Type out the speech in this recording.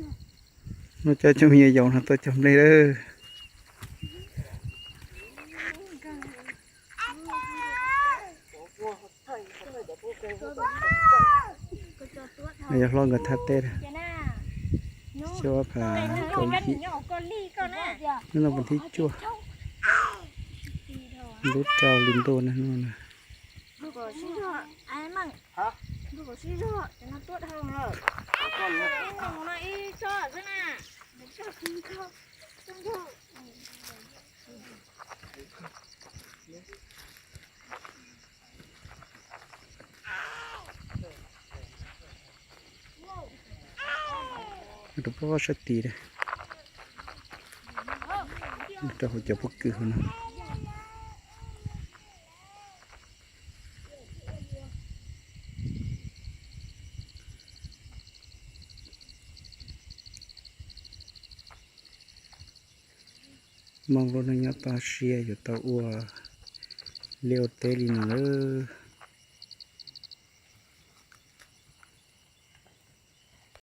Hnub no coj cov me nyuam yaus no tuaj cog nplej lawm. Yog hlob nkawd thaj teb, xyoo ob phav kaum yim, hnub no vas thib cuaj, lub rau hli ntuj na hnub no. Rau pob sab tid, rau hauv cov pob kws hauv no. Hmoob lub neej nyob toj siab yuav tau ua liaj ua teb li no lawm.